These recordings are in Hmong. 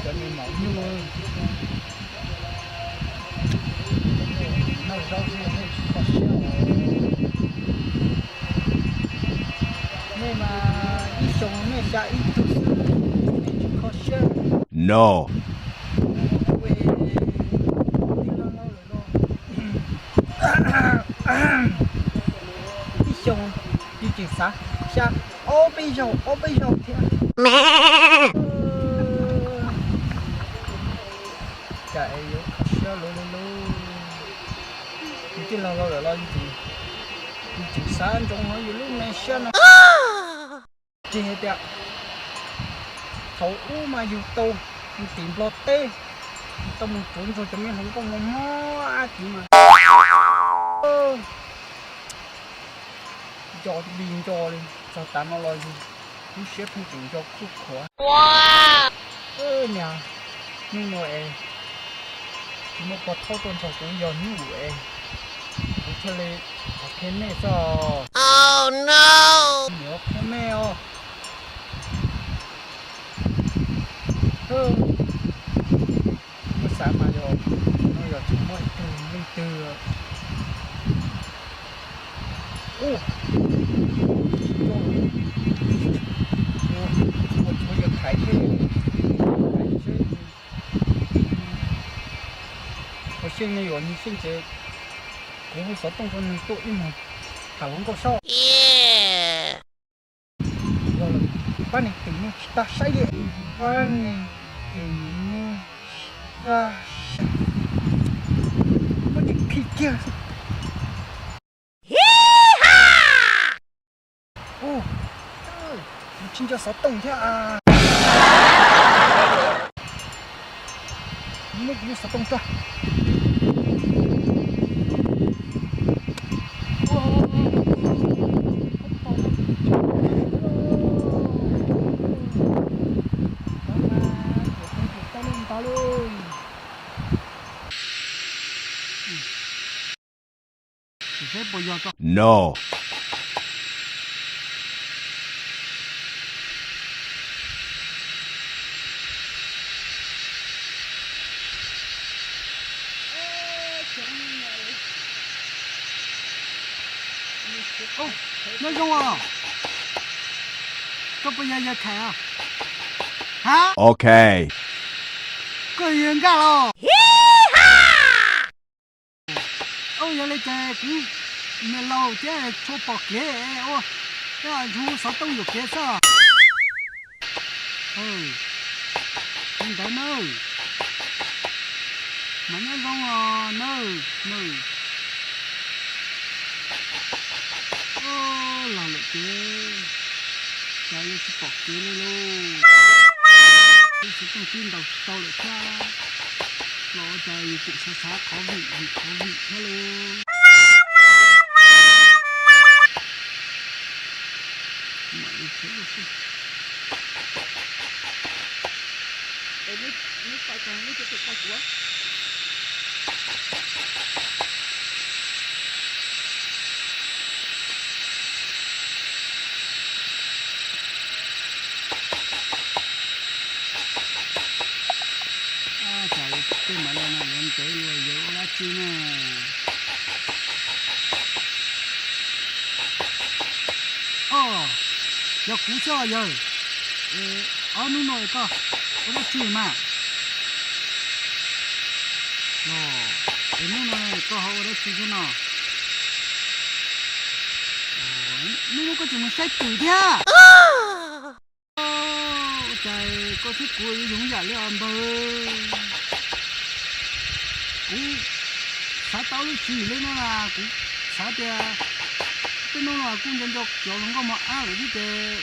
Cov me maum nyuj, noj zaub xwb nej tsis kho siab os. Nej mas ib xyoos nej xya ib tug xwb, nej tsis kho siab. No. Ib xyoos yus tseem xav xya ob peb zaug ob peb zaug thiab. Cas es yuav kho siab luv li lub. Yus tij laug laus lawm los yus tseem, yus tseem xav ntsoov hauv yus lub me siab no. Tsis hais tias thaum ub mas yus tau mus tim Nplog teb, tau mus tsuav ntsuag cov me hluas nkauj mos mos ab txiv mas nco li nco li, txog tav no los yus lub siab pheej tseem nco khuj khuav. Niag hnub no es tsis muaj pog thaub tuaj nrog kuv yog hnub es kuv thiaj li qhia nej xwb. Niam qhia nej os. Muab xav mas yog, no yog tsis muaj ib tug leej twg ua, ua tshuav yog thaiv seb, thaiv seb, ua xyeej ne yuav nws xyeej ces kuv hu xov tooj rau nws tuaj wb mus tham hluas nkauj saib. Pab niag twm no tsis tag saib li. Pab niag twm no tsis tag saib. Muab tsis khi kiag. Ua, tsis nco xov tooj thiab. Muab kuv lub xov tooj tso. No. Nyob zoo os. Koj puas yog yawg Khais os? Ha? Ok. Koj yog yawg Nkaj los? Ua yog li ces kuv niam laus thiab tsis pom kev ua, thiab hu xov tooj yuam kev xwb. Li ntawd nawb, mas nyob zoo os nawb, nawb. Los lawm ces cas yuav tsis pom kev li lauj. Ib xov tooj twb ntaus tsis tau lawm thiab, los ua cas yus tseem xav xav qhov vim vim qhov vim thiab lauj. Cas tej mam li no yuav ntev ua yawg ua dab tsi na? Os, yog kuv xwb os yawg. Ob hnub no koj ua dab tsi mas? Es hnub no koj ho ua dab tsi thiab no? Hnub no koj tseem mus saib twm thiab? Ua cas koj thiab kuv yuav yoov yam li os npawg. Kuv xav tau lub tswv yim li no las kuv xav tias tej hnub no kuj nco nco cov hluas nkauj mos ab lawm thiab ces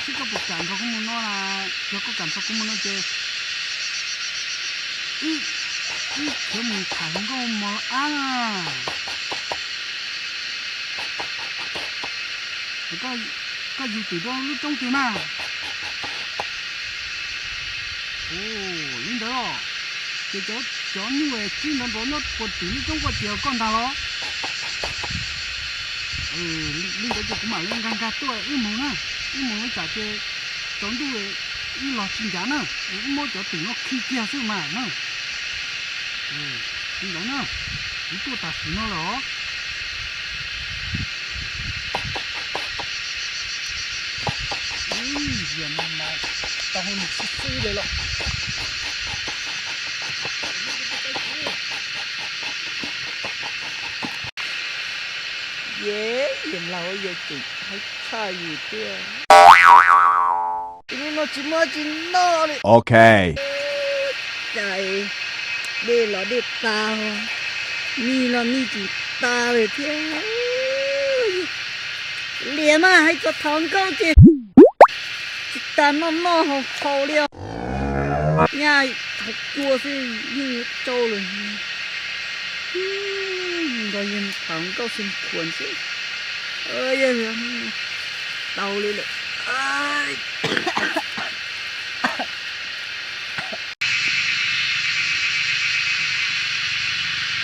seb koj puas kam nrog kuv mus no las, yog koj kam nrog kuv mus no ces wb, wb khiav mus tham hluas nkauj mos ab na. Koj yug twm rau lub roob twg mas? Li ntawd los, ces cov nyuj tsib nrov nrov nyob puag tim lub roob koj tias koj ntag los? Li ntawd ces kuv mam li nkag nkag tuaj wb mus na, wb mus ua tsam ces Tsaus ntuj wb los tsis ncav na, wb muab cov twm no khi kiag xwb mas na. Li ntawd na, kuv tuaj tam sim no los. Ib yam no mas tau hauj lwm xwb xwb li los. Yam laus yam tseem haib tshaj yus thiab. Ib hnub no tsis muaj tsis noj li. Ok. Cas dej los dej tas, mij los mij tsis tas li thiab. Liam mas hais txog thov nkauj ces tsis tas noj noj haus haus li os. Nyaj thaum kua xwb yeej tsau lawm. Nrog yawg tham nkauj xwb khuas xwb. Tau li lawm.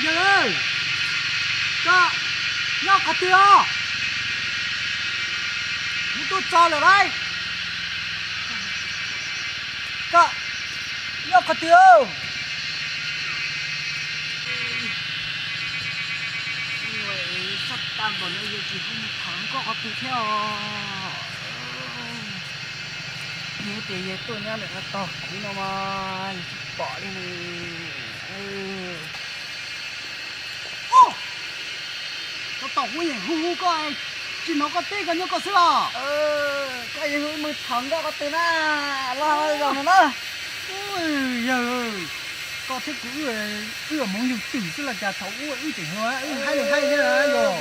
Yawg, koj nyob qhov twg os? Kuv tuaj txog lawm lauj. Koj nyob qhov twg? Sab tag npaum no yog tsis pub mus tham nkauj qhov twg thiab os. Yog tias yawg tuaj nyob ntawm no tos kuv no mas yus tsis pom li ne. Tos tos kuv yeej hu hu koj, tsis hnov koj teb, koj nyob koj xwb los? Koj yeej hu mus tham nkauj qhov twg na, los zaum no na. Yawg, koj thiab kuv wb hmoov yug twm xwb los cas thaum ub wb tseem hluas wb haib li haib thiab yog.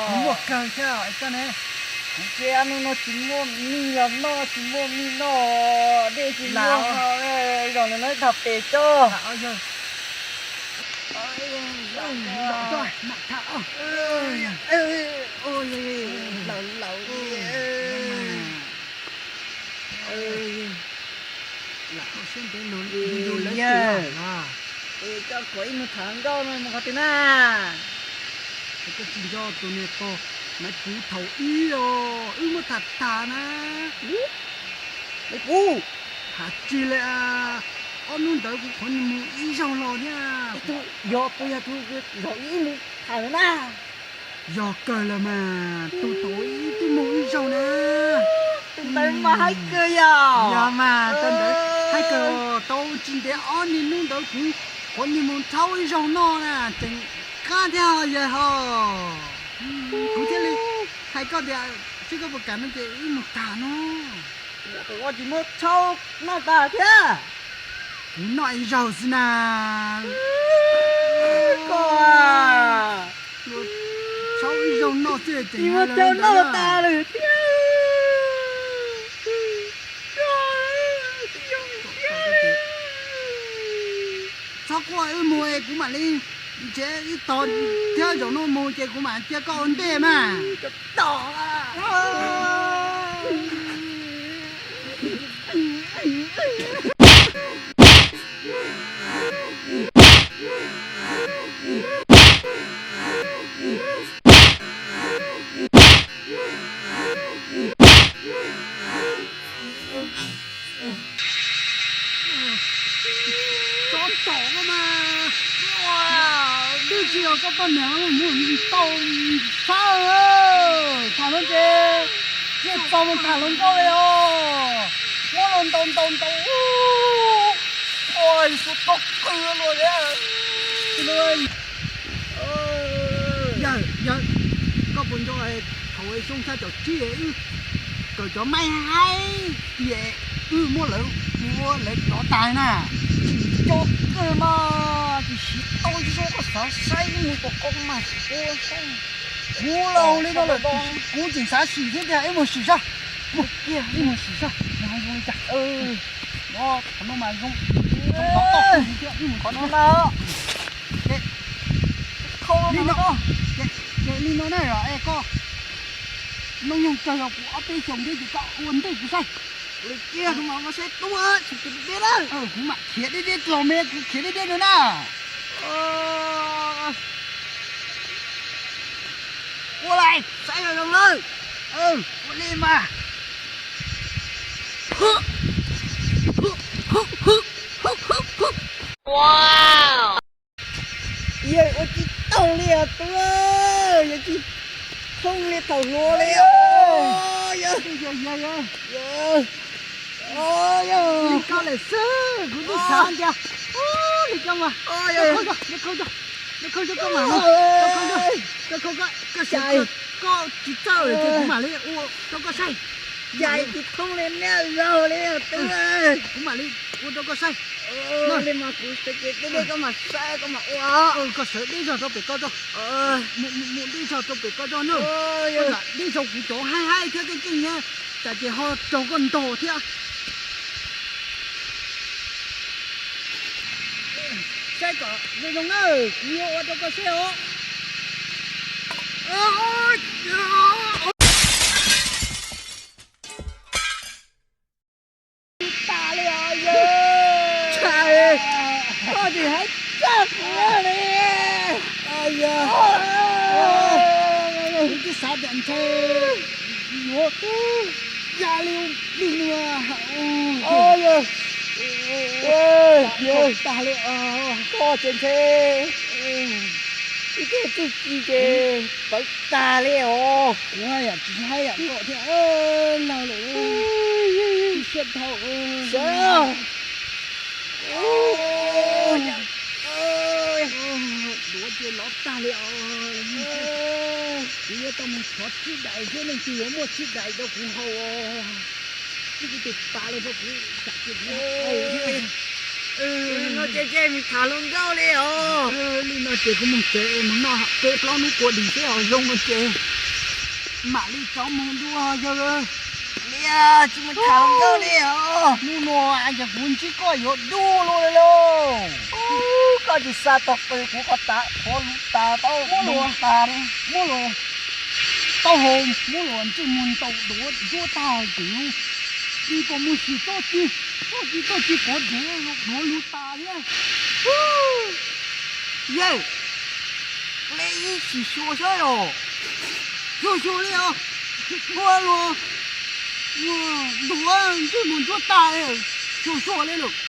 Kuv muaj kawg thiab koj ne. Kuv ces hnub no tsis muaj mij los noj, tsis muaj mij noj, dej tsis muaj, zaum no tag pes coj. Laus laus li. Lam siab ntev lug lawv twm los. Koj kom wb mus tham nkauj no mus qhov twg na? Koj tsis nco tus niag pog Maiv Puv thaum ub os, wb muab tham tas na. Maiv Puv, tham tsis li, ob hnub ntawd kuv qhuav mus ib zaug los thiab. Yog puas yog tus zaum ib mus tham na? Yog kawg los mas, tus thaum ub twb mus ib zaug na. Tus ntawd mas haib kawg yog. Yog mas, tus ntawd haib kawg, tau tsis ntev ob niag hnub ntawd kuv qhuav mus thaub ib zaug noj na, tseem qab thiab yawg ho. Kuv thiaj li hais koj tias seb koj puas kam no ces wb mus tham no. Ua tsis muab thaub noj tas thiab. Kuv noj ib zaug xwb na. Koj thaub ib zaug noj xwb tsis muab thaub noj tas lawm thiab. Txhob quaj, wb mus es kuv mam li nrhiav ib tog thiab, zaum no mus ces kuv mam cia koj ua ntej mas. Tsov tom no mas, twb tsis yog koj poj niam mus tau sab. Tham no ces tsis txaus mus tham hluas nkauj li os. Muab los ntaus ntaus ntaus, ua xu tau qw luaj li. Yawg, yawg, koj puas nco thaum xyoo xya caum tsib wb kawm cov maib haib, wb muab lawv ua lawv rov tas na, tsis nco kawg mas, tiam sis tau zoo koj xav saib mus kom koj mas ua saib. Kuv laus li no lawm tiam sis kuv tseem xav sim thiab tiag, wb mus sim saib. Wb mus sim saib zoo li cas. No qhov no mas zoo, zoo tau toj thiab, wb mus qhov no na. Li no, li no na, es koj hnub nyoog tsawg los kuv ob peb xyoos thiab ces koj ua ntej kuv saib. Li kiag no mas koj saib tub, kuv mam khiav deb deb los me, kuv khiav deb deb no na. Ua li, saib zoo lawm. Ua li mas. Yawg ua tsis tau li os tub, yawg tsis thoob li thaum hluas li os. Yawg, yawg, yawg, li koj lawm xwb, kuv twb xav tias li koj mas, koj khau, koj khau, koj mas, koj khau, koj, koj tsis txawj ces kuv mam li ua rau koj saib. Yawg tsis thoob li nej zaug li tub. Kuv mam li ua rau koj saib. Li mas kuv xav ces twb li koj mam saib koj mam ua. Koj sawv deb zog rau pem koj tso. Mus deb zog rau pem koj tso na. Koj lam deb zog kuv cov haib haib thiab keej keej na, tsam ces ho raug koj ntog thiab. Saib kom zoo zoo na, kuv yuav ua rau koj saib os. Tsis tas li os yawg. Koj tsis hais txog kuv li. Yawg, kuv twb xav tias ntshe yuav ya li li nua. Yawg, yawg, tag li os. Koj ces ntshe ib tug txuj ci ces pawv tag li os. Kuv haj yam tsis hais yam koj thiab, laug lawm, siab dhau. Sawv, duav ces lov tag li os. Kuv yuav tau mus thov tsib dais thiab leej twg yuav muaj tsib dais rau kuv haus. Ib kuv tus pas los rau kuv, tsam ces kuv no ces mus tham hluas nkauj li os. Li no ces kuv mus tsev mus noj peb plaub hnub kua dis seb ho zoo no ces mam li rov mus dua yawg. Niam, tsis mus tham hluas nkauj li os. Hnub no ces kuv ntsib koj yuav dub lug li lauj. Koj tsis xa tog qw kuv qhov tas qhov lus tas tau muab lus tas li. Muab lus taub hau, muab lus ntsej muag ntaus duav ntsuab tag ces kuv mus sim txoj ci, txoj ci txoj ci quav dev duav lug tas thiab. Yawg, le ib sim xyuas saib os. Xyuas xyuas li os. Ua luag duav ntsej muag ntsuab tag, xyuas xyuas li lawm.